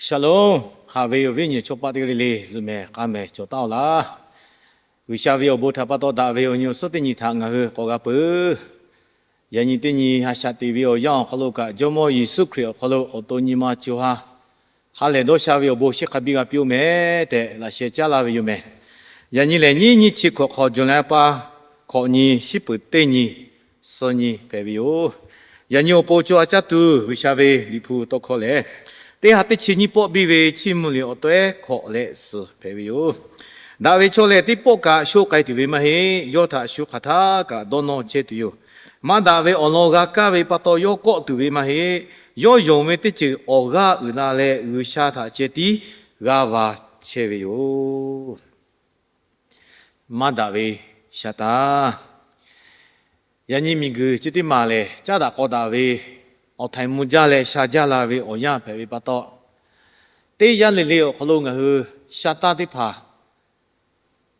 Shalom, haꞈ ve awˬ viˉ awˬ nyi chaw paˆ teˇ g'aˇ le le, zuhꞈ mehˍ k'a mehˍ cawˬ taˉ-oˬ laˇ. G'uiˬsha ve awˬ bon htaꞈ pa taw daꞈ ve awˬ nyi awˬ suhˉ teˇ nyi htaꞈ ngaˬ hui k'awꞈ g'a peuˬ. Yaꞈ nyi teˇ nyi a shaꞈ teꞈ ve awˬ yanˇ awˬ hk'aw lo kaꞈ, Jawˇmawˇ Yeˍsuˆ Hkriꞈ awˬ hk'aw lo awˬ to nyi ma co ha ha lehˬ dawˇ sha ve awˬ bon shiˍ hk'a biˇ g'a piˇ-oˆ mehˍ tehꞈ laꞈ sheh caˉ laˇ ve yoˬ mehˍ. Yaꞈ nyi lehˬ, nyiˇ nyiˇ chi hkawꞈ hk'aw July pa hkawꞈ nyi, shiˉ peuˍ teˇ nyi, suh nyi hpehꞈ ve yoˬ. Yaꞈ nyi awˬ pon co ha caˇ tuˬ G'uiˬsha ve Liꞈ hpu tawˇ hkawˇ lehˬ, teˇ ha teˇ chi nyiˇ pawˆ biˇ ve Chiˇ mvuh liꞈ awˬ tawehˉ hkawꞈ leh suhˍ hpehꞈ ve yoˬ. Daꞈ ve chaw lehˬ, teˇ pawˆ kaꞈ sho k'ai tuˬ ve maˇ heˆ. Yawˇ htaꞈ shu hk'aˬ htaˇ kaꞈ dawˇ nawˇ chehˇ tuˬ yoˬ. Maˇ daꞈ ve awˬ lawn g'a kaˇ ve pa taw yawˇ kawˆ tuˬ ve maˇ heˆ. Yawˇ yonˍ ve teˇ ceuˬ awˬ g'aˇ uiˍ la leh, G'uiˬsha htaꞈ ceh tiˉ g'a va chehˇ ve yoˬ. Maˇ daꞈ ve sha taˇ. Yaꞈ nyi miˬguiˬ chi teˇ maˬ lehˬ, caˉ daꞈ k'aw daꞈ ve awˬ htaiˍ mvuh jaˇ leh sha jaˇ la ve awˬ yanˇ hpehꞈ ve pa taw, teˇ yanˇ le le awˬ hk'aw lo ngaˬ hui sha taˇ teˇ hpaˍ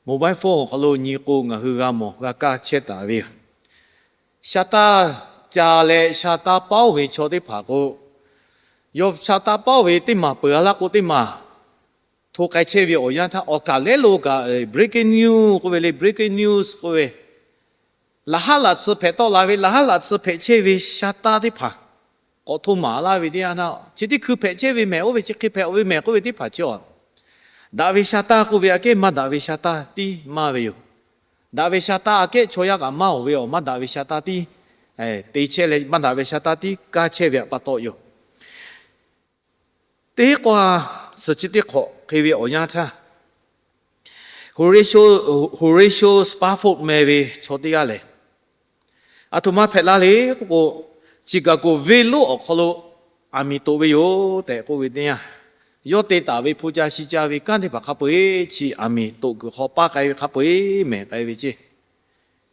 mobile phone awˬ hk'aw lo nyi k'o, ngaˬ hui g'a mawˬ g'a kaˇ chehˇ taˍ ve yoˬ. Sha taˇ ca leh sha taˇ paˉ-oˬ ve chaw teˇ hpaˍ k'o, yawˇ sha taˇ paˉ-oˬ ve teˇ maˬ peuˬ a laˇ k'o, teˇ maˬ hto k'ai chehˇ ve awˬ yanˇ htaˇ, awˬ kaˍ lehˉ lo kaꞈ breaking news k'oˆ ve le, breaking news k'oˆ ve, laꞈ haˉ laꞈ tsuhˇ hpehꞈ tawˆ la ve, laꞈ haˉ laꞈ tsuhˇ hpehꞈ chehˇ ve sha taˇ teˇ hpaˍ k'awꞈ hto maˍ laˇ ve teˇ yanˇ htaˇ, chi teˇ hkui hpehꞈ chehˇ ve mehˍ, oˇ ve chi hk'e hpehꞈ-oˬ ve mehˍ k'oˆ ve teˇ hpaˍ chi-a, daꞈ ve sha taˇ k'oˆ ve aꞈ kehˉ maˇ daꞈ ve sha taˇ tiˉ maˇ ve yoˬ. Daꞈ ve sha taˇ aꞈ kehˉ chaw yaˇ kaꞈ maˇ-oˬ ve awˬ, maˇ daꞈ ve sha taˇ tiˉ te chehˇ leh, maˇ daꞈ ve sha taˇ tiˉ kaˇ chehˇ ve pa taw yoˬ. Teˇ hinˉ k'o, suhˍ chi teˇ hk'awꞈ hk'e ve awˬ yanˇ htaˇ, Horatio Spafford meh ve chaw teˇ g'aˇ lehˬ, aˬ htoꞈ ma hpehꞈ la le k'oˆ k'o, Chicago venˇ lonˉ awˬ hk'aw lo aˬ miˍ toꞈ ve yoˬ tehꞈ k'oˆ ve teˇ yanˇ, yawˇ te taˍ ve hpu ca shi ca ve kanˉ teˇ hpaˍ hk'a peu-eˬ chi aˬ miˍ toꞈ kuiˬ hk'aw paˇ k'ai ve hk'a peu-eˬ mehˍ k'ai ve ceˇ.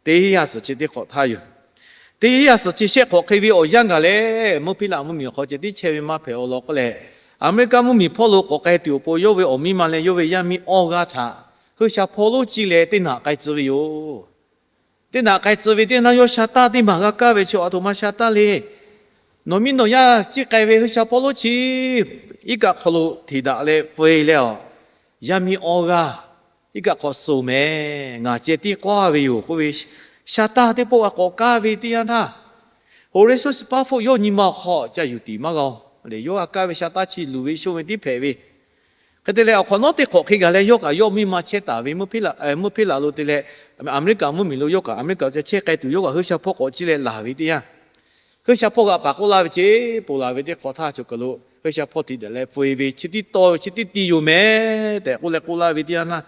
Teˇ hinˉ yaˇ suhˍ chi teˇ hk'awꞈ htaˇ yoˬ. Teˇ hinˉ yaˇ suhˍ chi shehˆ hk'awꞈ hk'e ve awˬ yanˇ gaˬ leh, mvuhˇ hpiˇ laꞈ mvuhˇmiˬ awˬ hk'aw ceh tiˉ chehˇ ve maˇ hpehꞈ awˬ lawn k'oˆ leh, Aˍmeˍriˆkaˆ mvuhˇmiˬ hpawˇ lo k'awꞈ k'ai tuˬ awˬ pon yawˇ ve awˬ miˇ ma leh yawˇ ve yaˇ miˇ awˇ g'aˇ htaꞈ Hui sha hpawˇ lonˉ chi leh teˇ naꞈ k'ai tcuh ve yoˬ. Teˇ naꞈ k'ai tcuh ve teˇ naˇ, yawˇ sha taˇ teˇ maˬ g'a kaˇ ve chi, aˬ htoꞈ ma sha taˇ le. Nawˬ miˇ nawˬ yaˇ ciˇ k'ai ve hui sha hpawˇ lonˉ chi iˉ kaˆ hk'aw lo hteꞈ daꞈ leh pfuhˇ leh, aˬ, yaˇ miˇ awˇ g'aˇ iˉ kaˆ hk'aw suh mehˍ, ngaˬ ceh tiˉ k'awˇ ve yoˬ k'oˆ ve, sha taˇ teˇ pawˆ g'a k'awꞈ kaˇ ve teˇ yanˇ htaˇ, Horatio Spafford yawˇ nyi ma awˬ hk'aw ca yuˬ tiˍ maˇ g'a-oˬ le. Yawˇ g'a kaˇ ve sha taˇ chi luˬ ve shonˇ ve tiˉ hpehꞈ ve. Hk'e te leh, awˬ hk'awꞈ nawˉ teˇ hk'awꞈ hk'e gaˬ leh yawˇ kaꞈ yawˇ miˇ ma chehˇ taˍ ve, mvuhˇ hpiˇ laꞈ lo te leh, Aˍmeˍriˆkaˆ mvuhˇmiˬ lo yawˇ kaꞈ, Aˍmeˍriˆkaˆ ca chehˇ k'ai tuˬ yawˇ kaꞈ hui sha hpawˇ k'awꞈ ciˇ leh laˬ ve teˇ yanˇ, hui sha hpawˇ g'a paˍ k'oˆ laˇ ve ceˇ, ponˬ laˬ ve teˇ hk'awꞈ htaˇ, chaw kaˬ lo hui sha hpawˇ tiꞈ daꞈ leh pfuhˇ ve chi tiˉ taw, chi tiˉ ti yoˬ mehˍ tehꞈ k'oˆ leh k'oˆ laˇ ve teˇ yanˇ htaˇ,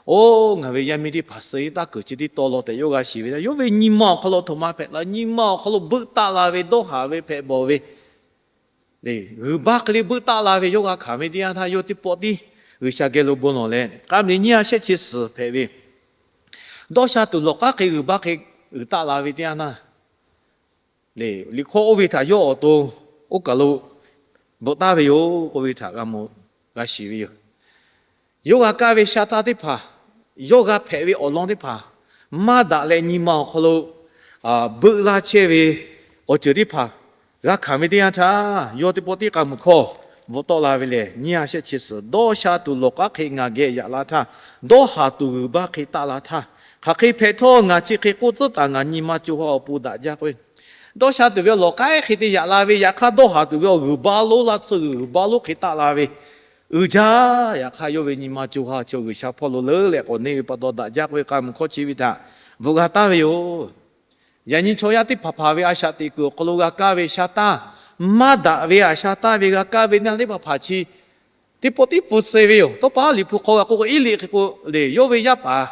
oˇ, ngaˬ ve yaˇ miˇ teˇ hpaˍ suh taˇ kuiˬ chi tiˉ taw law tehꞈ yawˇ g'a shiˍ ve htaˇ, yawˇ ve nyi ma awˬ hk'aw lo aˬ htoꞈ ma hpehꞈ la, nyi ma awˬ hk'aw lo beuˆ taˆ la ve, dawˇ haˍ ve hpehꞈ bawˬ ve, g'uiˬ baˇ hk'e le beuˆ taˆ la ve yawˇ g'a hkanˍ ve teˇ yanˇ htaˇ, yawˇ teˇ pawˆ tiˉ G'uiˬsha geh lo bon lawˬ leh, k'a meuꞈ nyiˇ ha shehˆ chi suhˍ hpehꞈ ve. Dawˇ sha tuˬ lawˬ k'aˉ hk'e g'uiˬ baˇ hk'e uiˍ taˆ la ve teˇ yanˇ htaˇ, le, liꞈ hkawˇ oˇ ve htaꞈ yawˇ awˬ to oˇ kaˬ lo bvuhꞈ taˍ ve yoˬ k'oˆ ve htaꞈ g'a mawˬ g'a shiˍ ve yoˬ. Yawˇ g'a kaˇ ve sha taˇ teˇ hpaˍ, yawˇ g'a hpehꞈ ve awˬ lawn teˇ hpaˍ, maˇ daꞈ leh nyi ma awˬ hk'aw lo beuˆ laˇ chehˇ ve awˬ ceuˬ teˇ hpaˍ g'a hkanˍ ve teˇ yanˇ htaˇ, yawˇ teˇ pawˆ tiˉ k'a meuꞈ hkawˇ bvuhꞈ tawˆ la ve lehˬ, nyiˇ ha shehˆ chi suhˍ, dawˇ sha tuˬ lawˬ k'aˉ hk'e ngaˬ geh yaꞈ la htaˇ, dawˇ haˍ tuˬ g'uiˬ baˇ hk'e taˆ la htaˇ, hk'aˬ hk'e hpehꞈ htawˇ ngaˬ chi hk'e k'oˆ tcuhˉ taˍ, ngaˬ nyi ma co ha awˬ pon daꞈ jaˇ k'o, dawˇ sha tuˬ ve awˬ lawˬ k'aˉ hk'e te yaꞈ la ve, yaꞈ hk'aˇ dawˇ haˍ tuˬ ve awˬ g'uiˬ baˇ lonˉ laˇ tsuhˇ g'uiˬ baˇ lonˉ hk'e taˆ la ve, uiˍ jaˇ. Yaꞈ hk'aˇ yawˇ ve nyi ma co ha chaw G'uiˬsha hpawˇ lo leuˉ leh k'awꞈ neˇ ve pa taw daꞈ jaˇ k'oˆ ve k'a meuꞈ hkawˇ chi ve htaꞈ bvuhꞈ g'a taˍ ve yoˬ. Yaꞈ nyi chaw yaˇ teˇ hpaˍ hpaˍ ve a shaꞈ teꞈ kuiˬ awˬ hk'aw lo g'a kaˇ ve sha taˇ, maˇ daꞈ ve a shaꞈ taˇ ve g'a kaˇ ve naˇ teˇ hpaˍ hpaˍ chi teˇ pawˆ tiˉ pfuhˇ suh ve yoˬ. Tawˇ pa Liꞈ hpu hk'aw g'a k'oˆ k'o, Eˇliˆ hk'e k'o le, yawˇ ve yaˇ paˍ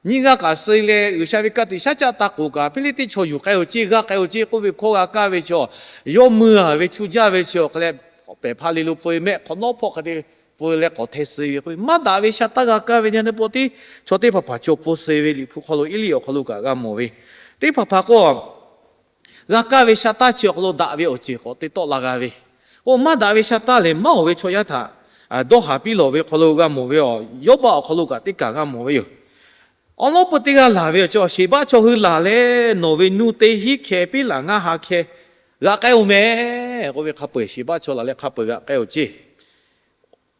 nyiˇ g'aˇ kaꞈ suh leh, G'uiˬsha ve ka tiꞈ shaˉ caˆ taˇ k'oˍ kaꞈ, Hpiˇliˇtiˆ chaw yuˬ k'ai-oˬ ceˇ, g'aˇ k'ai-oˬ ceˇ k'oˆ ve hkawˇ g'a kaˇ ve chaw, yawˇ mui-a ve chu jaˇ ve chi awˬ hk'e leh, pehˬ hpaˇ le lo pfuhˇ ve mehˆ hk'awꞈ nawˉ hpawˇ hk'a te pfuhˇ leh k'awꞈ hteh suh ve k'o, maˇ daꞈ ve sha taˇ g'a kaˇ ve naˇ teˇ pawˆ tiˉ chaw teˇ hpaˍ hpaˍ chaw pfuhˇ suh ve Liꞈ hpu hk'aw lo Eˇliˆ awˬ hk'aw lo kaꞈ g'a mawˬ ve. Teˇ hpaˍ hpaˍ k'o, g'a kaˇ ve sha taˇ chi awˬ hk'aw lo daꞈ ve awˬ ceuˬ k'awꞈ te tawˆ la g'a ve. K'o, maˇ daꞈ ve sha taˇ lehˬ, maˇ-oˬ ve chaw yaˇ htaꞈ dawˇ haˍ piˇ lawˬ ve hk'aw lo g'a mawˬ ve yoˬ. Yawˇbaˆ awˬ hk'aw lo kaꞈ teˇ kaˬ g'a mawˬ ve yoˬ. Awˉ lawˉ peu teˇ g'aˇ laˬ ve awˬ chi, Sheˍbaˆ chaw hui laˬ leh nawˬ ve nuˇ teˇ hinˉ hkeh piˉ laˬ ngaˇ ha hkeh g'aꞈ k'ai-oˬ mehˍ k'oˆ ve hk'a peu-eˬ, Sheˍbaˆ chaw laˬ leh hk'a peu-eˬ g'aꞈ k'ai-oˬ ceˇ.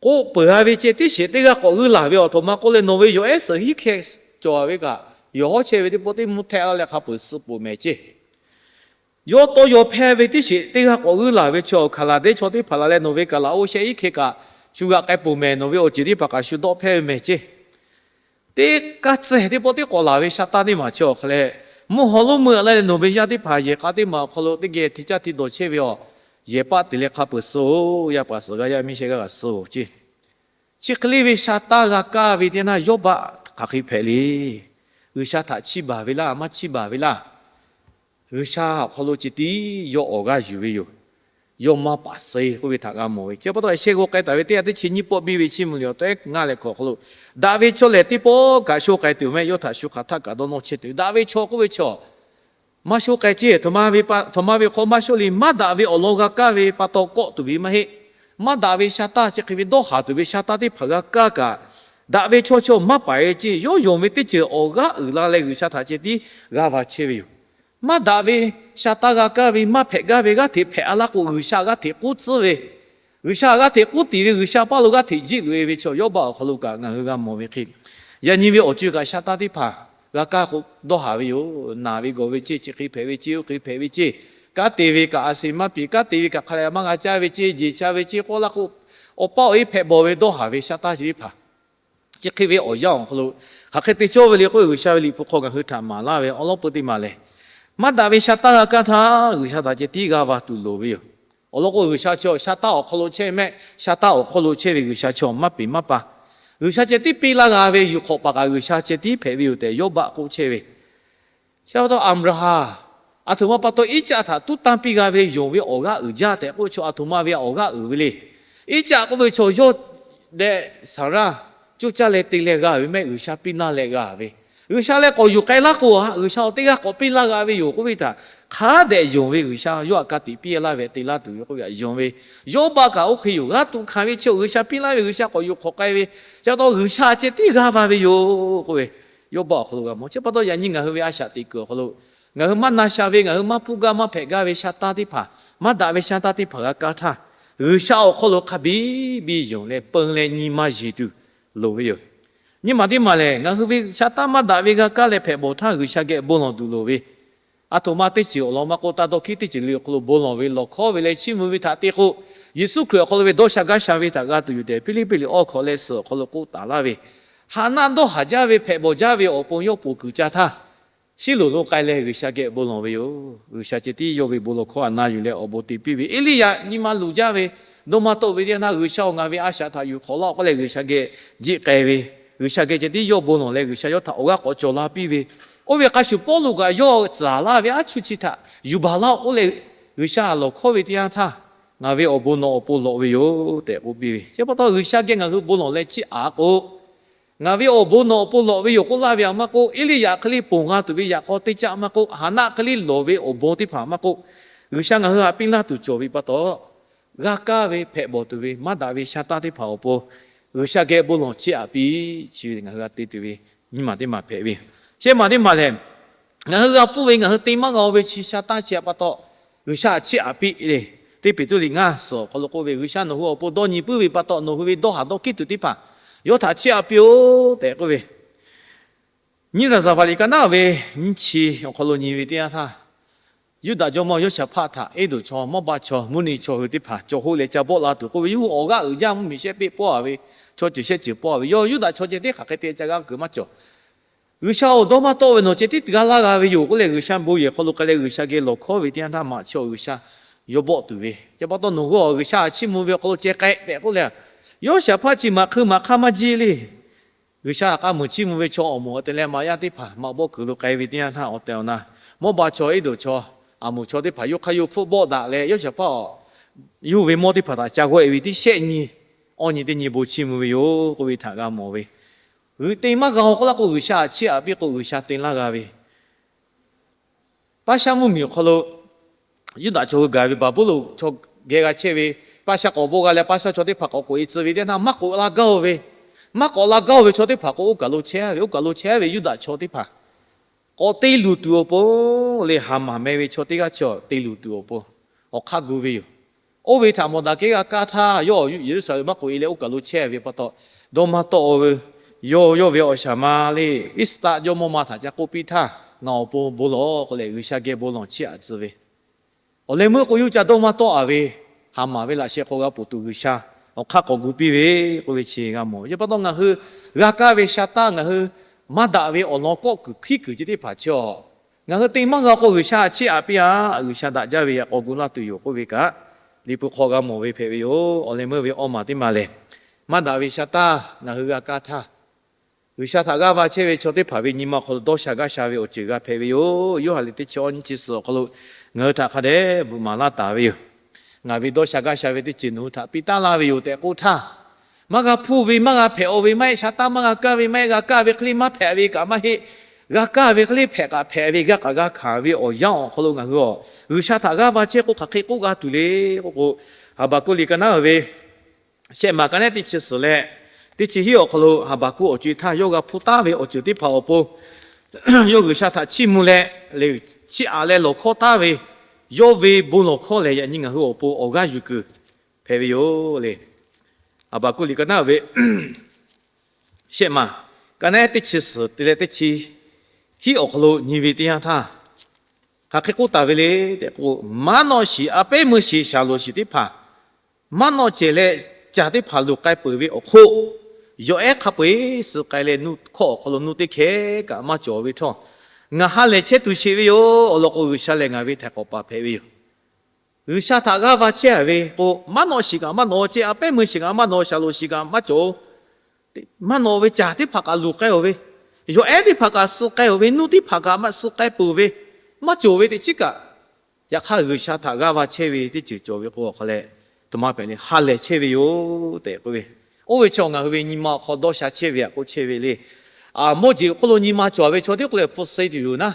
k'oˆ peuˬ-a ve ceh, teˇ sheˍ teˇ g'aˇ k'awꞈ g'uiˇ laˬ ve awˬ htoꞈ ma k'oˆ leh, nawˬ ve yawˬ ehˉ suhˍ hiˉ hkeh cawˬ-a ve kaꞈ, yawˬ hawˉ chehˇ ve teˇ pawˆ teˇ mvuhˇ htehꞈ la leh hk'a peuˬ suh poˬ mehˍ ceˇ. Yawˇ tawˇ yaw hpehˇ ve teˇ sheˍ teˇ g'aˇ k'awꞈ g'uiˇ laˬ ve chi awˬ hkaˍ laˬ dehˉ chaw teˇ hpaˍ la leh, nawˬ ve kaꞈ laꞈ oˇ shehˆ hiˉ hkeh kaꞈ shu g'a k'ai poˬ mehˍ, nawˬ ve awˬ ceuˬ teˇ hpaˍ kaꞈ shu dawˆ hpehˇ ve mehˍ ceˇ. Teˇ kaˇ tcuh teˇ pawˆ teˇ k'awꞈ laˬ ve sha taˇ teˇ maˬ chi awˬ hk'a leh, mvuhˇ haw lonˉ meuˇ a laˇ leh nawˬ ve yaˇ teˇ hpaˍ yehˬ k'a teˇ maˬ awˬ hk'aw lo teˇ geh hti caˇ hti dawˬ chehˇ ve awˬ yehˬ paˆ te leh hk'a peuˬ suh-oˬ. Yaˇ paˍ suhˍ g'aˇ yaˇ miˇ shehˆ g'aˇ g'a suh-oˬ ceˇ. Chi hk'e le ve sha taˇ g'a kaˇ ve teˇ yanˇ, Yawˇbaˆ hk'aˬ hk'e hpehꞈ le. G'uiˬsha htaꞈ chiˇ baˬ ve laˇ, maˇ chiˇ baˬ ve laˇ. G'uiˬsha awˬ hk'aw lo ceh tiˉ yawˇ awˬ g'aˇ yuˬ ve yoˬ. Yawˇ maˇ paˍ suh k'oˆ ve htaꞈ g'a mawˬ ve. Chi pa taw, shehˆ g'aw k'ai taˍ ve teˇ yanˇ teˇ chi nyiˇ pawˆ biˇ ve Chiˇ mvuh liꞈ awˬ tehˉ ngaˇ leh hkawꞈ awˬ hk'aw lo, daꞈ ve chaw lehˬ teˇ pawˆ kaꞈ sho k'ai tuˬ mehˆ, yawˇ htaꞈ shu hk'aˬ htaˆ kaꞈ dawˇ nawˇ chehˇ tuˬ. Daꞈ ve chaw k'oˆ ve chaw maˇ sho k'ai ceˇ. Aˬ htoꞈ ma ve pa, aˬ htoꞈ ma ve hk'aw maˇ sho le. Maˇ daꞈ ve awˬ lawn g'a kaˇ ve pa taw kawˆ tuˬ ve maˇ heˆ. Maˇ daꞈ ve sha taˇ chi hk'e ve dawˇ haˍ tuˬ ve sha taˇ teˇ hpaˍ g'a kaˇ kaꞈ, daꞈ ve chaw chi maˇ paˍ-e ceˇ. Yawˇ yonˍ ve teˇ ceuˬ awˬ g'aˇ uiˍ la leh G'uiˬsha htaꞈ ceh tiˉ g'a va chehˇ ve yoˬ. Maˇ daꞈ ve sha taˇ g'a kaˇ ve, maˇ hpehꞈ gaˇ ve g'aˇ hteꞈ hpehꞈ-a laˇ k'o, G'uiˬsha g'aˇ hteꞈ k'uˉ tcuhˉ ve, G'uiˬsha g'aˇ hteꞈ k'uˉ tiˍ ve, G'uiˬsha paˇ lo g'aˇ hteꞈ jiˆ loꞈ-e ve chaw Yawˇbaˆ awˬ hk'aw lo kaꞈ ngaˬ hui g'a mawˬ ve hk'e, yaꞈ nyi ve awˬ co-e kaꞈ sha taˇ teˇ hpaˍ g'a kaˇ k'o dawˇ haˍ ve yoˬ. Naˬ ve gawˬ ve ceˇ, chi hk'e hpehꞈ ve ceˇ, oˇ hk'e hpehꞈ ve ceˇ, kanˉ te ve kaꞈ a shu maˇ piˍ, kanˉ te ve kaꞈ hk'a lehˬ maˇ g'a caˇ ve ceˇ, jeˬ ca ve ceˇ k'oˆ laˇ k'o, awˬ paˇ awˬ e hpehꞈ bawˬ ve dawˇ haˍ ve sha taˇ chi teˇ hpaˍ chi hk'e ve awˬ yanˇ awˬ hk'aw lo hk'aˬ hk'e te cawˇ ve le k'oˆ ve, G'uiˬsha ve liꞈ hpu hk'aw ngaˬ hui htaꞈ maˍ laˇ ve awˉ lawˉ peu teˇ maˬ lehˬ, maˇ daꞈ ve sha taˇ g'a kaˇ htaˇ G'uiˬsha htaꞈ ceh tiˉ g'a va tuˬ loˍ ve yoˬ. Awˬ lawn k'o, G'uiˬsha chaw sha taˇ awˬ hk'aw lo chehˇ mehˆ, sha taˇ awˬ hk'aw lo chehˇ ve G'uiˬsha chaw maˇ peˍ maˇ pa. G'uiˬsha ceh tiˉ piˇ laˇ g'a ve yuˬ hk'awꞈ paˍ kaꞈ G'uiˬsha ceh tiˉ hpehꞈ ve yoˬ tehꞈ Yawˇbaˆ k'oˆ chehˇ ve. Chi pa taw Aˍbraˍhanˍ, aˬ htoꞈ ma pa taw Iˉcaˆ htaꞈ tuˉ tanˇ piˇ g'a ve le, yonˍ ve awˬ g'aˇ uiˍ jaˇ tehꞈ k'oˆ ve chaw aˬ htoꞈ ma ve awˬ g'aˇ uiˍ ve le. Iˉcaˆ k'oˆ ve chaw yawˇ dehꞈ Saˍraˇ coˇ caˇ leh te leh g'a ve mehˆ, G'uiˬsha piˇ laˇ leh g'a ve. G'uiˬsha leh k'awꞈ yuˬ k'ai laˇ k'o, G'uiˬsha awˬ teˇ g'aˇ k'awꞈ piˇ laˇ g'a ve yoˬ k'oˆ ve htaꞈ hk'a dehꞈ yonˍ ve G'uiˬsha yawˇ htaꞈ ka tiꞈ piˇ laˇ ve, te laˇ tuˬ ve k'oˆ ve htaꞈ yonˍ ve. Yawˇbaˆ kaꞈ oˇ hk'e yoˬ. G'a tuꞈ hkanˍ ve chi G'uiˬsha piˇ laˇ ve, G'uiˬsha k'awꞈ yuˬ hk'awꞈ k'ai ve, chi pa taw G'uiˬsha ceh tiˉ g'a va ve yoˬ k'oˆ ve, Yawˇbaˆ awˬ hk'aw lo g'a mawˬ. Chi pa taw yaꞈ nyi ngaˬ hui ve a shaꞈ teꞈ kuiˬ awˬ hk'aw lo, ngaˬ hui maˇ na sha ve, ngaˬ hui maˇ hpuˇ gaˇ maˇ hpehꞈ gaˇ ve sha taˇ teˇ hpaˍ, maˇ daꞈ ve sha taˇ teˇ hpaˍ g'a kaˇ htaˇ, G'uiˬsha awˬ hk'aw lo hk'a biˇ biˇ yonˍ leh peun leh nyi ma yeˬ tuˬ loˍ ve yoˬ. Nyi maˬ teˇ maˬ lehˬ, ngaˬ hui ve sha taˇ maˇ daꞈ ve g'a kaˇ leh hpehꞈ bawˬ htaˇ G'uiˬsha geh bon lawˬ tuˬ loˍ ve, aˬ htoꞈ ma teˇ ceuˬ awˬ lawn maˇ k'oˆ, taˇ dawˇ hkiˉ teˇ ceuˬ le awˬ hk'aw lo bon lawˬ ve, lawˬ hkawˉ ve leh chiˇ mvuh ve htaꞈ te k'o, Yeˍsuˆ Hkriꞈ awˬ hk'aw lo ve dawˇ sha gaˇ sha ve htaꞈ g'a tuˬ yoˬ tehꞈ Hpiˇliˇpiˆ liꞈ awˇ hkawꞈ leh suhˍ awˬ hk'aw lo k'oˆ taˍ laˇ ve, haꞈ naˆ dawˇ haˍ jaˇ ve hpehꞈ bawˬ jaˇ ve awˬ pon yawˇ poˬ kuiˬ ca htaˇ, Siˉloꞈ lo k'ai leh G'uiˬsha geh bon lawˬ ve yoˬ. G'uiˬsha ceh tiˉ yawˇ ve bon lawˬ hkawˇ htaꞈ na yuˬ leh awˬ bon te piˇ ve. Eˇliˇyaꞈ nyi ma luˬ jaˇ ve, dawˇ maˇ tawˆ ve teˇ yanˇ htaˇ, G'uiˬsha-oˬ, ngaˬ ve a shaꞈ htaꞈ yuˬ hk'awꞈ laˇ-oˆ k'oˆ leh G'uiˬsha geh jiˆ k'ai ve, G'uiˬsha geh ceh tiˉ yawˇ bon lawˬ leh G'uiˬsha yawˇ htaꞈ awˬ g'aˇ k'awꞈ cawˬ la piˇ ve, oˇ ve hk'a shuˍ Pawˇluꞈ kaꞈ yawˇ tcuhˍ laˇ ve aˉ chuˇ chi htaꞈ yuˬ baˬ laˇ-oˆ k'oˆ leh G'uiˬsha lawˬ hkawˉ ve teˇ yanˇ htaˇ, ngaˬ ve awˬ bon nawˬ awˬ pon lawꞈ ve yoˬ tehꞈ k'oˆ piˇ ve. Chi pa taw G'uiˬsha geh ngaˬ hui bon lawˬ leh chiˇ aꞈ k'o, ngaˬ ve awˬ bon nawˬ awˬ pon lawꞈ ve yoˬ k'oˆ laˇ ve htaꞈ maˇ k'oˆ, Eˇliˇyaꞈ hk'e le ponˬ g'a tuˬ ve yaꞈ k'aw teˇ caˆ maˇ k'oˆ, Haˍnaˆ hk'e le lawˬ ve awˬ bon teˇ hpaˍ maˇ k'oˆ, G'uiˬsha ngaˬ hui htaꞈ piˇ laˇ tuˬ cawˬ ve pa taw, g'a kaˇ ve hpehꞈ bawˬ tuˬ ve maˇ daꞈ ve sha taˇ teˇ hpaˍ awˬ pon G'uiˬsha geh bon lawˬ chiˇ aꞈ piˇ, chi ve ngaˬ hui g'a te tuˬ ve nyi maˬ teˇ maˬ hpehꞈ ve. Shehˆ maˬ teˇ maˬ lehˬ, ngaˬ hui g'a pfuhˇ ve ngaˬ hui te maˇ g'a-o ve chi sha taˇ chi htaꞈ pa taw, G'uiˬsha chiˇ aꞈ piˇ le. Teˇ Peˍtruˆ liꞈ ngaˇ suhˍ awˬ hk'aw lo k'oˆ ve, G'uiˬsha nawˬ hui awˬ pon dawˇ nyi puiˉ ve pa taw, nawˬ hui ve dawˇ haˍ dawˇ hkiˉ tuˬ teˇ hpaˍ yawˇ htaꞈ chiˇ aꞈ piˇ-oˆ tehꞈ k'oˆ ve, nyiˇ Raˍzaˍvaˍ liꞈ ka naˉ ve nyiˇ chi awˬ hk'aw lo nyi ve teˇ yanˇ htaˇ, Yuˇdaꞈ jawˇmawˇ Yawˇshaˍhpaˆ htaꞈ Eˇdonˍ chaw, Mawˇbaˆ chaw, Mvuhˇniˆ chaw hui teˇ hpaˍ cawˬ hoˆ leh ca bawˆ la tuˬ k'oˆ ve, yawˇ hui awˬ g'aˇ uiˍ jaˇ mvuhˇmiˬ shehˆ peˆ pawˆ-a ve, chaw ceuˬ shehˆ ceuˬ pawˆ-a ve, yawˇ Yuˇdaꞈ chaw ceh tiˉ hk'aˬ hk'e te ca g'a kuiˬ maˇ cawˬ. G'uiˬsha-oˬ, dawˇ maˇ tawˆ ve nawˬ ceh tiˉ tuˬ g'a laˇ g'a ve yoˬ k'oˆ leh G'uiˬsha bon yehˬ hk'aw lo k'ai leh G'uiˬsha geh lawˬ hkawˉ ve teˇ yanˇ htaˇ maꞈ chaw G'uiˬsha yawˇ bawˆ tuˬ ve, chi pa taw nawˬ hui-aˬ, G'uiˬsha htaꞈ chiˇ mvuh ve awˬ hk'aw lo ceh k'ai tehꞈ k'oˆ leh, Yawˇshaˍhpaˆ chi maꞈ hk'eun maꞈ hk'aˇ maˇ jiˇ le. G'uiˬsha htaꞈ k'a muiˬ chiˇ mvuh ve chaw awˬ moˍ te leh maꞈ yaˇ teˇ hpaˍ maꞈ bawˆ kuiˬ lo k'ai ve teˇ yanˇ htaˇ awˬ tehˬ awˬ na, Mawˇbaˆ chaw, Eˇdonˍ chaw, Aˍmoˍ chaw teˇ hpaˍ yawˇ hk'aˇ yawˇ hpfuhˆ bawˆ daꞈ leh Yawˇshaˍhpaˆ-aˬ, yawˇ hui ve mawˇ teˇ hpaˍ htaꞈ ca g'awˆ-e ve teˇ shehˆ nyi, awˇ nyi teˇ nyi bon chiˇ mvuh ve yoˬ k'oˆ ve htaꞈ g'a mawˬ ve. G'uiˬ te maˇ g'a-o k'oˆ laˇ k'o, G'uiˬsha htaꞈ chiˇ aꞈ piˇ k'o G'uiˬsha te laˇ g'a ve. Paˇshaˆ mvuhˇmiˬ awˬ hk'aw lo Yuˇdaꞈ chaw hui gaˬ ve Baˍbuˍlonˍ chaw geh g'a chehˇ ve, Paˇshaˆ k'awꞈ bawˆ g'a leh Paˇshaˆ chaw teˇ hpaˍ k'awꞈ k'oꞈ-e tcuh ve teˇ yanˇ htaˇ, maˇ k'oꞈ la gaˇ-o ve, maˇ k'awꞈ la gaˇ-o ve chaw teˇ hpaˍ k'o oˇ kaˬ lo chehˇ ve, oˇ kaˬ lo chehˇ ve Yuˇdaꞈ chaw teˇ hpaˍ k'awꞈ te luˬ tuˬ awˬ pon le, Haˍmaˍ meh ve chaw teˇ g'aˇ chaw te luˬ tuˬ awˬ pon awˬ hk'aˇ gu ve yoˬ. Oˇ ve htaꞈ mawˬ daꞈ kehˉ g'a kaˇ htaˇ, yawˇ Yeˍruˆsaˍlehnˍ maˇ k'oꞈ e leh oˇ kaˬ lo chehˇ ve pa taw, dawˇ maˇ tawˆ ve, yawˇ yawˇ ve awˬ shaˍ ma le, Iˉsaˍtaˆ jawˇmawˇ ma htaꞈ ca k'oˆ piˇ htaˇ, Ngaˬ awˬ pon bon lawˬ k'oˆ leh, G'uiˬsha geh bon lawˬ chiˇ aꞈ tcuh ve awˬ leh meuˇ k'o, yuˇ ca dawˇ maˇ tawˆ a ve, Haˍmaˍ ve laꞈ sheh hk'aw g'a poˬ tuˬ G'uiˬsha awˬ hk'aˇ k'awꞈ gu piˇ ve k'oˆ ve chi g'a mawˬ. Chi pa taw ngaˬ hui g'a kaˇ ve sha taˇ ngaˬ hui maˇ daꞈ ve awˬ lawn kawˆ kuiˬ hkiˉ kuiˬ chi teˇ hpaˍ chi awˬ, ngaˬ hui te maˇ g'a k'o, G'uiˬsha chiˇ aꞈ piˇ a, G'uiˬsha daꞈ jaˇ ve yaꞈ k'aw gu laˇ tuˬ yoˬ k'oˆ ve kaꞈ, Liꞈ hpu hk'aw g'a mawˬ ve hpehꞈ ve yoˬ. Awˬ leh meuˇ ve awˇ maˬ teˇ maˬ lehˬ, maˇ daꞈ ve sha taˇ ngaˬ hui g'a kaˇ htaˇ, G'uiˬsha htaꞈ g'aˇ va chehˇ ve chaw teˇ hpaˍ ve nyi ma awˬ hk'aw lo dawˇ sha gaˇ sha ve awˬ ceuˬ g'a hpehꞈ ve yoˬ. Yoˇhanˬ liꞈ teˇ chi awˇ nyiˇ chi suhˍ awˬ hk'aw lo ngaˬ hui htaꞈ hk'a dehꞈ bvuhꞈ maˍ laˇ taˍ ve yoˬ. Ngaˬ ve dawˇ sha gaˇ sha ve teˇ ceuˬ nawˬ hui htaꞈ piˇ taˉ laˇ ve yoˬ tehꞈ k'oˆ htaˇ, maˇ g'a hpuˇ ve, maˇ g'a hpehꞈ aw ve maˇ heˆ, sha taˇ maˇ g'a kaˇ ve maˇ heˆ, g'a kaˇ ve hk'e le maˇ hpehꞈ ve kaꞈ maˇ heˆ, g'a kaˇ ve hk'e le hpehꞈ kaꞈ hpehꞈ ve, g'a k'aꞈ g'a hkanˍ ve awˬ yanˇ awˬ hk'aw lo ngaˬ hui a, G'uiˬsha htaꞈ g'aˇ va chehˇ k'o, hk'aˬ hk'e k'oˆ g'a tuˬ le k'oˆ k'o, Haˍbaˍkuˆ liꞈ ka naˉ uiˍ ve shehˆ maˬ ka naˉ teˇ chi suhˍ leh teˇ chi hiˉ awˬ hk'aw lo Haˍbaˍkuˆ awˬ co e htaˇ yawˇ g'a hpuˇ taˉ ve awˬ ceuˬ teˇ hpaˍ awˬ pon, yawˇ G'uiˬsha htaꞈ chiˇ mvuh leh, leh chiˇ aꞈ leh lawˬ hkawˇ taˉ ve, yawˇ ve bon lawˬ hkawˇ lehˬ, yaꞈ nyi ngaˬ hui awˬ pon awˬ g'aˇ yuˬ kuiˬ hpehꞈ ve yoˬ le. Haˍbaˍkuˆ liꞈ ka naˉ uiˍ ve shehˆ maˬ ka naˉ teˇ chi suhˍ te leh teˇ chi hiˉ awˬ hk'aw lo nyi ve teˇ yanˇ htaˇ, hk'aˬ hk'e k'oˆ taˍ ve le tehꞈ k'o, maˉ nawˆ shiˍ, a pehˉ meuˇ shiˍ, shaˍ loˍ shiˍ teˇ hpaˍ maˉ nawˆ cehˬ leh caˬ teˇ hpaˍ luˬ k'ai peuˬ ve awˬ hk'oˆ, yawˬ ehˉ hk'a peu eˬ suh k'ai leh, nuˇ hkawˇ awˬ hk'aw lo nuˇ teˇ hkehˉ kaꞈ maˇ cawˬ ve htawˇ, ngaˬ ha lehˬ chehˇ tuˬ sheˍ ve yoˬ. Awˬ lawn k'o, G'uiˬsha lehˬ ngaˬ ve htaiˍ hk'awꞈ paˍ hpehꞈ ve yoˬ. G'uiˬsha htaꞈ g'aˇ va chehˇ ve k'o, maˉ nawˆ shiˍ kaꞈ maˇ nawꞈ ceh, a pehˉ meuˇ shiˍ kaꞈ maˇ nawꞈ, shaˍ loˍ shiˍ kaꞈ maˇ cawˬ, maˇ nawꞈ ve caˬ teˇ hpaˍ kaꞈ luˬ k'ai-oˬ ve, yawˬ ehˉ teˇ hpaˍ kaꞈ suh k'ai-oˬ ve, nuˇ teˇ hpaˍ kaꞈ maˇ suh k'ai peuˬ ve, maˇ cawˬ ve teˇ chiˉ kaꞈ, yaꞈ hk'aˇ G'uiˬsha htaꞈ g'aˇ va chehˇ ve teˇ ceuˬ cawˬ ve k'o, awˬ hk'aw leh, htoꞈ ma hpehꞈ le, ha lehˬ chehˇ ve yoˬ tehꞈ k'oˆ ve. Oˇ ve chi ngaˬ hui ve nyi ma awˬ hk'aw dawˇ sha chehˇ ve htaꞈ k'oˆ chehˇ ve le. Mawˇ jeˬ awˬ hk'oˆ lo nyi ma cawˬ ve chaw tiˉ k'oˆ leh hpu suh tuˬ yoˬ naˉ,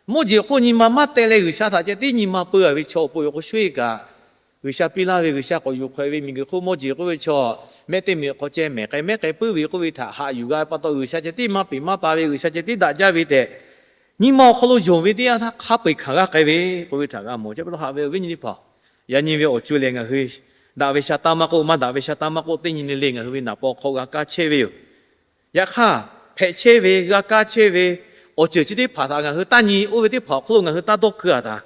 mawˇ jeˬ awˬ hk'oˆ nyi ma maˇ teh leh G'uiˬsha htaꞈ ceh tiˉ nyi ma peu-a ve chaw awˬ pon yoˬ k'o, sho-eˬ kaꞈ G'uiˬsha piˇ laˇ ve G'uiˬsha k'awꞈ yuˬ hk'awꞈ e ve miˬguiˬ hk'oˆ mawˇ jeˬ k'oˆ ve chaw, mehˆ teˇ meꞈ hk'aw ceh mehˬ k'ai mehˉ k'ai puiˉ ve k'oˆ ve htaꞈ haꞈ yuˬ g'a pa taw, G'uiˬsha ceh tiˉ maˇ peꞈ maˇ pa ve, G'uiˬsha ceh tiˉ daꞈ jaˇ ve tehꞈ, nyi ma awˬ hk'aw lo yonˍ ve teˇ yanˇ htaˇ hk'a peu-eˬ hkanˍ g'aˇ k'ai ve k'oˆ ve htaꞈ g'a mawˬ. Chi pa taw haꞈ ve awˬ viˉ nyi teˇ hpaˍ, yaꞈ nyi ve awˬ co-e lehˬ, ngaˬ hui daꞈ ve sha taˇ maˇ k'oˆ, maˇ daꞈ ve sha taˇ maˇ k'oˆ, teˇ nyi le le ngaˬ hui ve naˍ paw hk'aw g'a kaˇ chehˇ ve yoˬ. Yaꞈ hk'aˇ, hpehꞈ chehˇ ve, g'a kaˇ chehˇ ve awˬ ceuˬ chi teˇ hpaˍ htaꞈ ngaˬ hui taˇ nyi, oˇ ve teˇ hpaˍ awˬ hk'aw lo ngaˬ hui taˇ dawˇ keu-a taˍ.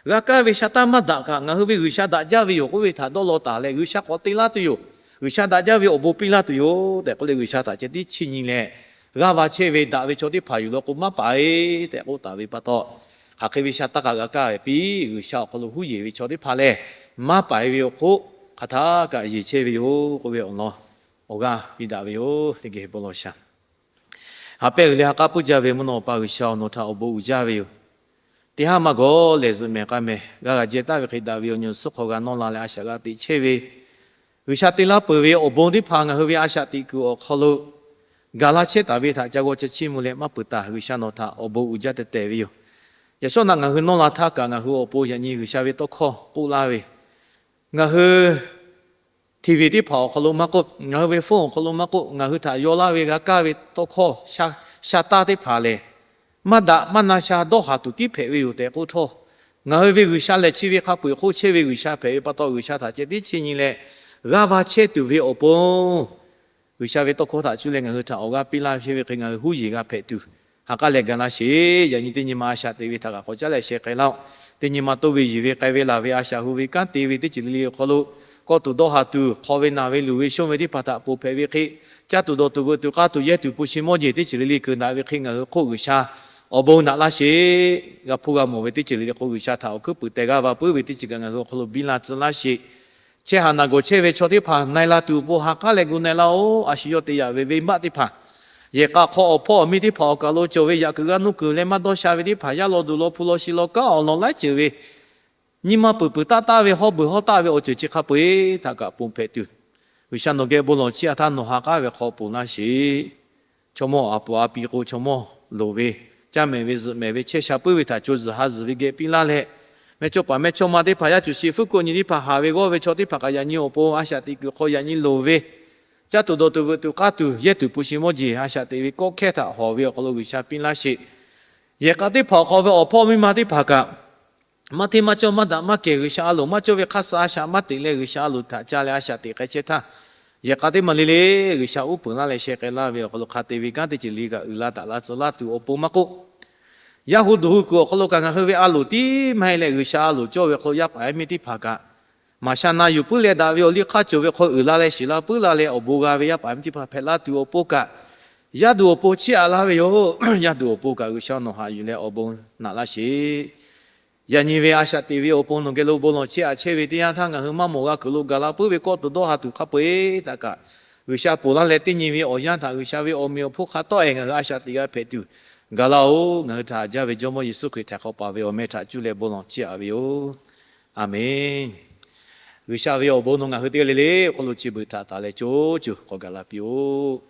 G'a kaˇ ve sha taˇ maˇ daꞈ kaꞈ, ngaˬ hui ve G'uiˬsha daꞈ jaˇ ve yoˬ k'oˆ ve htaꞈ dawˇ law taˍ leh, G'uiˬsha k'awꞈ te laˇ tuˬ yoˬ. G'uiˬsha daꞈ jaˇ ve awˬ bon piˇ laˇ tuˬ yoˬ tehꞈ k'oˆ leh, G'uiˬsha htaꞈ ceh tiˉ chiˇ nyi leh, g'aˇ va chehˇ ve daꞈ ve chaw teˇ hpaˍ yuˬ law k'o maˇ paiˍ tehꞈ k'oˆ taˍ ve pa taw, hk'aˬ hk'e ve sha taˇ kaꞈ g'a kaˇ ve piˇ, G'uiˬsha awˬ hk'aw lo huˉ yeˬ ve chaw teˇ hpaˍ lehˬ, maˇ paiˍ ve awˬ hk'oˆ hk'aˬ htaˇ kaꞈ yeˬ chehˇ ve yoˬ k'oˆ ve awˬ lawn awˬ g'aˇ piˇ daꞈ ve yoˬ. Teˇ geh bon lawˬ shaˍ. Ha pehˉ uiˍ leh ha k'aˉ puiˉ jaˇ ve mvuhˇ naw awˬ pa G'uiˬsha, awˬ nawˬ htaꞈ awˬ bon uiˍ jaˇ ve yoˬ. Teˇ haˉ maˇ gawˬ lehˬ, zuhꞈ mehˍ k'a mehˍ g'a g'a jehˇ taˍ ve hk'e, daꞈ ve awˬ nyi awˬ suhˉ hk'aw g'a nawˇ la leh a shaꞈ g'a teꞈ chehˇ ve, G'uiˬsha te laˇ peuˬ ve awˬ bon teˇ hpaˍ ngaˬ hui ve a shaꞈ teꞈ kuiˬ awˬ hk'aw lo gaˬ la chehˇ taˍ ve htaꞈ ca g'aw ca chiˇ mvuh leh maˇ peuˬ taˍ. G'uiˬsha nawˬ htaꞈ awˬ bon uiˍ jaˇ tehꞈ tehˬ ve yoˬ. Yaꞈ shawˉ naꞈ ngaˬ hui nawˇ la htaˇ kaꞈ, ngaˬ hui awˬ pon yaꞈ nyi G'uiˬsha ve tawˇ hkawˇ k'oˆ laˇ ve, ngaˬ hui TV teˇ hpaˍ awˬ hk'aw lo maˇ k'oˆ, ngaˬ hui ve phone awˬ hk'aw lo maˇ k'oˆ, ngaˬ hui htaꞈ yaw laˇ ve g'a kaˇ ve tawˇ hkawˇ sha, sha taˇ teˇ hpaˍ lehˬ, maˇ daꞈ maˇ na sha dawˇ haˍ tuˬ tiˉ hpehꞈ ve yoˬ tehꞈ k'oˆ htawˇ, ngaˬ hui ve G'uiˬsha lehˬ chi ve hk'a peu-eˬ hk'oˆ chehˇ ve G'uiˬsha hpehꞈ ve pa taw, G'uiˬsha htaꞈ ceh tiˉ chiˇ nyi leh g'aˇ va chehˇ tuˬ ve awˬ pon, G'uiˬsha ve tawˇ hkawˇ htaꞈ cuˇ leh ngaˬ hui htaꞈ awˬ g'aˇ piˇ laˇ chehˇ ve hk'e, ngaˬ hui huˉ yeˬ g'a hpehꞈ tuˬ, ha k'aˉ leh ga laˇ sheˍ. Yaꞈ nyi teˇ nyi ma a shaꞈ teꞈ ve htaꞈ kaꞈ k'awꞈ caˉ leh sheh k'ai laˇ-oˆ. Teˇ nyi ma toˇ ve yiˬ ve k'ai ve laˬ ve a shaꞈ hu ve kanˉ te ve teˇ ceuˬ le le awˬ hk'aw lo, kawˆ tuˬ dawˇ haˍ tuˬ, hk'aw ve naˬ ve luˬ ve shonˇ ve teˇ hpaˍ htaꞈ ponˬ hpehꞈ ve hk'e, caˇ tuˬ dawˬ tuˬ veuꞈ tuˬ k'aˇ tuˬ yehˇ tuˬ hpu shi mawˇ jeˬ teˇ ceuˬ le le keunˍ daꞈ ve hk'e, ngaˬ hui hk'oˆ G'uiˬsha awˬ bon naꞈ laˇ sheˍ. G'a hpuˇ g'a mawˬ ve teˇ ceuˬ le le hk'oˆ G'uiˬsha htaꞈ awˬ hkuiˉ puiˍ teh g'aˇ va puiˉ ve teˇ ceuˬ kaꞈ ngaˬ hui awˬ hk'aw lo biˇ la tcuh laˇ sheˍ. Chehˇ haˍ naˬ gawˬ chehˇ ve chaw teˇ hpaˍ na e la tuˬ awˬ pon ha k'aˉ leh gu na e laˇ-oˆ. A shu yawˇ te yaꞈ ve venˇbaˆ teˇ hpaˍ, yehˬ k'a hk'aw awˬ hpawˇ awˬ miˇ teˇ hpaˍ awˬ kaˬ lo cawˬ ve yaꞈ kuiˬ g'a nuˇ kuiˬ leh maˇ dawˇ sha ve teˇ hpaˍ, yaˇ law duˬ law hpu law shi law kanˉ awˬ lawn laiˉ ceuˬ ve nyi ma peuˬ peuˬ taˆ taˆ ve, hawˉ beuˬ hawˉ taˆ ve awˬ ceuˬ chi hk'a peu-eˬ htaꞈ kaꞈ ponˬ hpehꞈ tuˬ, G'uiˬsha nawˬ geh bon lawˬ chiˇ aꞈ htaˇ nawˬ ha k'aˉ ve hk'aw ponˬ laˇ sheˍ. Chaw mawˇ a puˍ a pi k'o chaw mawˇ loˍ ve, caˇ mehˍ ve zuhꞈ mehˍ ve chehˇ sha puiˉ ve htaꞈ co zuhˬ ha zuhˬ ve geh piˇ laˇ leh, mehˇ chawˇ paˍ mehˇ chawˇ ma teˇ hpaˍ, yaˇ cuˬ shi fuˉ kuˆ nyi teˇ hpaˍ, haˍ ve g'awˇ ve chaw teˇ hpaˍ kaꞈ yaꞈ nyi awˬ pon a shaꞈ teꞈ kuiˬ hk'aw yaꞈ nyi loˍ ve, caˇ tuˬ dawˬ tuˬ veuꞈ tuˬ k'aˇ tuˬ yehˇ tuˬ hpu shi mawˇ jeˬ a shaꞈ teꞈ ve kawˆ hkehˇ htaꞈ hawˬ ve awˬ hk'aw lo G'uiˬsha piˇ laˇ sheˍ. Yehˬ k'a teˇ hpaˍ awˬ hk'aw ve awˬ hpawˇ miˇ ma teˇ hpaˍ kaꞈ maˇ hteˇ maˇ cawˇ maˇ daꞈ maˇ kehˬ G'uiˬsha a loˍ maˇ cawˇ ve hk'aˇ suh a shaꞈ maˇ teꞈ leh G'uiˬsha a loˍ htaꞈ ca leh a shaꞈ teꞈ k'ai chehˇ htaˇ, yehˬ k'a teˇ maˬ le le G'uiˬsha uˉ peunˍ laˇ leh sheh k'ai laˇ ve awˬ hk'aw lo hk'a te ve kanˉ teˇ ceuˬ le kaꞈ uiˍ la daꞈ la tcuh laˇ tuˬ awˬ pon maˇ k'oˆ, yaˇ hu duˬ hu kuiˬ awˬ hk'aw lo kaꞈ ngaˬ hui ve a loˍ tiˉ maˇ heˆ leh G'uiˬsha a loˍ cawˇ ve hk'aw lo yaˇ paˍ yaˇ miˇ teˇ hpaˍ kaꞈ, maˍ sha na yuˬ puiˉ leh daꞈ ve awˬ liˇ hk'aˇ cawˬ ve hk'aw uiˍ la leh shiˍ la puiˉ la leh awˬ bon g'a ve yaˇ paˍ yaˇ miˇ teˇ hpaˍ hpehꞈ laˇ tuˬ awˬ pon kaꞈ, yaˇ duˬ awˬ pon chiˇ aꞈ laˇ ve yoˬ. Yaˇ duˬ awˬ pon kaꞈ G'uiˬsha nawˬ haꞈ yuˬ leh awˬ bon naꞈ laˇ sheˍ. Yaꞈ nyi ve a shaꞈ teꞈ ve awˬ pon nawˬ geh lo bon lawˬ chiˇ aꞈ chehˇ ve teˇ yanˇ htaˇ ngaˬ hui maˇ mawˬ g'a kuiˬ lo gaˬ la puiˉ ve kawˆ tuˬ dawˇ ha tuˬ hk'a peu-eˬ htaꞈ kaꞈ, G'uiˬsha ponˬ laˇ leh teˇ nyi ve awˬ yanˇ htaꞈ G'uiˬsha ve awˬ meꞈ awˬ hponˇ hk'a tawˆ-e ngaˬ hui a shaꞈ teꞈ g'a hpehꞈ tuˬ gaˬ laˇ-oˬ. Ngaˬ hui htaꞈ haꞈ jaˇ ve Jawˇmawˇ Yeˍsuˆ Hkriꞈ htaiˍ hk'awꞈ paˍ ve awˬ meh htaꞈ cuˇ leh bon lawˬ chiˇ aꞈ ve yoˬ. A menˬ. G'uiˬsha ve awˬ bon nawˬ ngaˬ hui teˇ g'aˇ le le awˬ hk'aw lo chi beuꞈ htaꞈ taˍ leh co co k'awꞈ gaˬ la piˇ-oˆ.